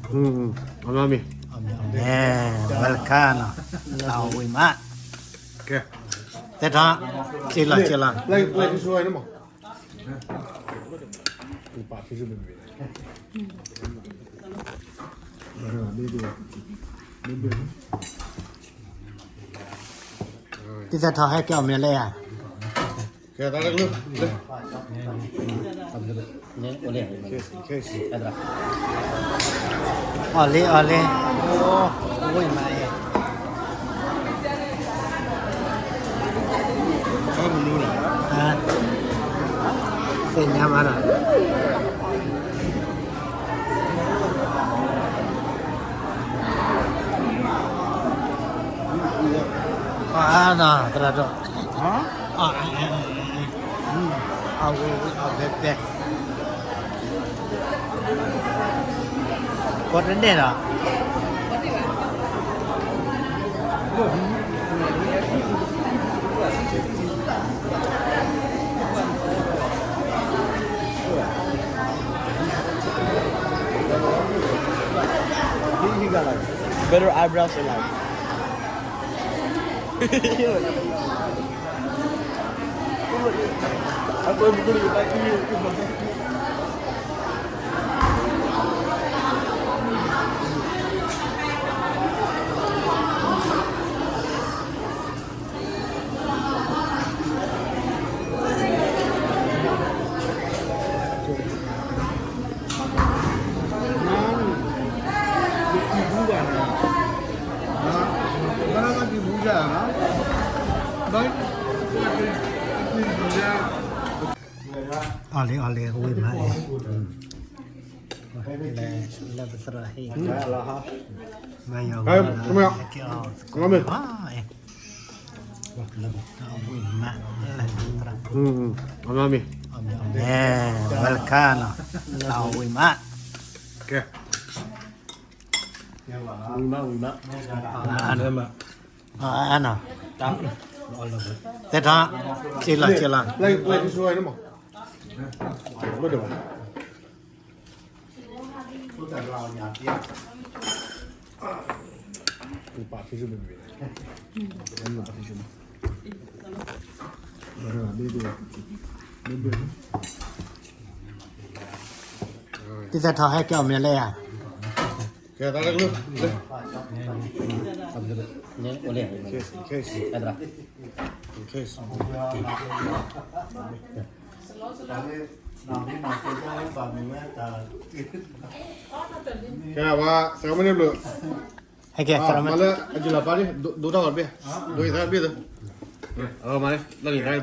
အမ့ၢ် ဝဲလၢခါနီၤ လၢဝံၤမး သဲထီၣ် က့လီၤက့လီၤ တံၤသဲထီၣ်ဟဲက့ၤအီၣ်မ့ၤလဲၣ်ဧါ အီၣ်လံ အီၣ်လံ ဝ့ၢ်မးအံၤ သ့ၣ်ညါမးနီၤ အါနီၤ သရၣ်ဒိၣ် အဝံၤဝံၤအီၣ်ဖဲဖဲ ကိးတန့ၢ်ဒီး Better eyebrows and likeအီၣ်လံ အီၣ်လံ ဝံၤမးအံၤ လၢပသရၣ်ဟံၣ် မၤယီၤဝံၤ က့ၤအီၣ်သကိးမ့ၢ်ဘၣ်အံၤ ဝံၤမး ဝဲလၢခါနီၤ လၢဝံၤမး ဝံၤမး ဝံၤမး အနီၤ သဲထီၣ် က့လီၤက့လီၤ တံၤသဲထီၣ်ဟဲက့ၤအီၣ်မ့ၤလဲၣ်ဧါ ကဲ ဝါ သရၣ်မုၣ်န့ၣ်ဘျိ ဟဲက့ၤ သရၣ်မုၣ် မၤလၢအယံၤလီၤပာ်ဒ် ဒိတၢ်ဂီၤတဘ့ၣ် ဒိယံၤသၢဘ့ၣ်သၢ မၤလၢ လၢယံၤသၢ